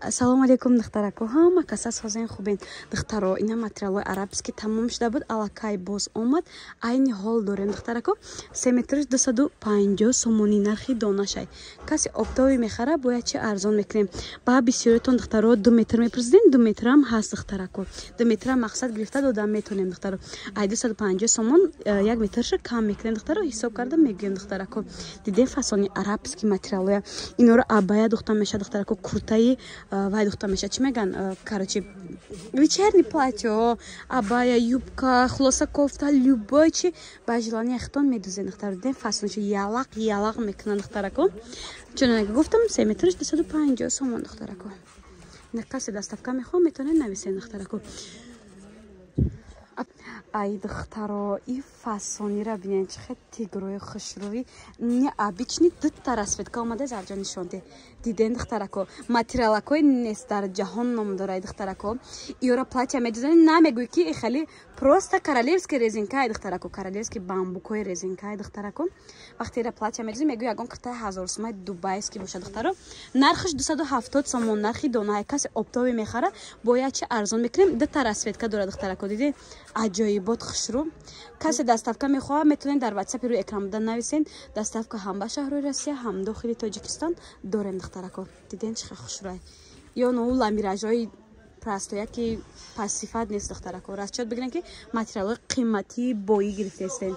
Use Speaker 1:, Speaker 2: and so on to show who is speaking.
Speaker 1: Ассалому алайкум, духтарако, ҳама каса созен, хубен, духтаро? Ина материалҳои арабский тамом шуда буд, аллакай боз омад. Айни ҳол дорем, духтарако, 3 метраш 250 сомонӣ нархи донашай. Касе оптовый мехара, бояд чи арзон мекунем. Ба бисёритон, духтаро, 2 метр мепурсидем, 2 метрам ҳаст, духтарако, 2 метрам мақсад гирифта дода метонем, духтаро. Ай 250 сомон 1 метрша кам мекунем, духтаро, ҳисоб карда мегӯем, духтарако. Дидем, фасони арабский материалҳоя, инора абая духта мешавад, духтарако, куртаи вай духта мешавад, чӣ меган, короче, вечерний платье, абая, юбка, хулоса, кофта, любой чи ба желание хитон медузен, духтаро. Дидем, фасоншо ялақ ялақ мекунанд, духтарако. Чуноне гуфтам, 3 метраш 250 сомон, духтарако. Касе доставка мехоҳам, метавонед нависен, духтарако. Ай, духтаро, и фасонира бинед, чӣ хел тигрои хушрӯи необычный, дута расцветка омада. Зарҷон, нишонде. Диден, духтарако, материалакои нест дар ҷаҳон ном дорай, духтарако. Иёра платья медузани, намегӯй, ки хеле просто королевский резинкай, духтарако, королевский бамбукои резинкай, духтарако. Вақте ира платья медузӣ, мегӯй, ягон куртаи ҳазорсумаи дубайский бошад, духтаро. Нархаш 270 сомон нархи донаи. Касе оптовый мехара, бояд чи арзон мекунем. Дута расцветка дорад, духтарако, диден, аҷоибот, хушрӯ. Касе доставка мехоҳад, метавонед дар ватсапи рӯи экран буда нависен. Доставка ҳам ба шаҳрҳои Россия, ҳам дохили Тоҷикистон дорем, духтарако. Диден, чӣ хел хушрӯай? Ё ну ламиражҳои простоя, ки пастсифат нест, духтарако. Расчёт бигирем, ки материалҳои қиматии боӣ гирифтаистем.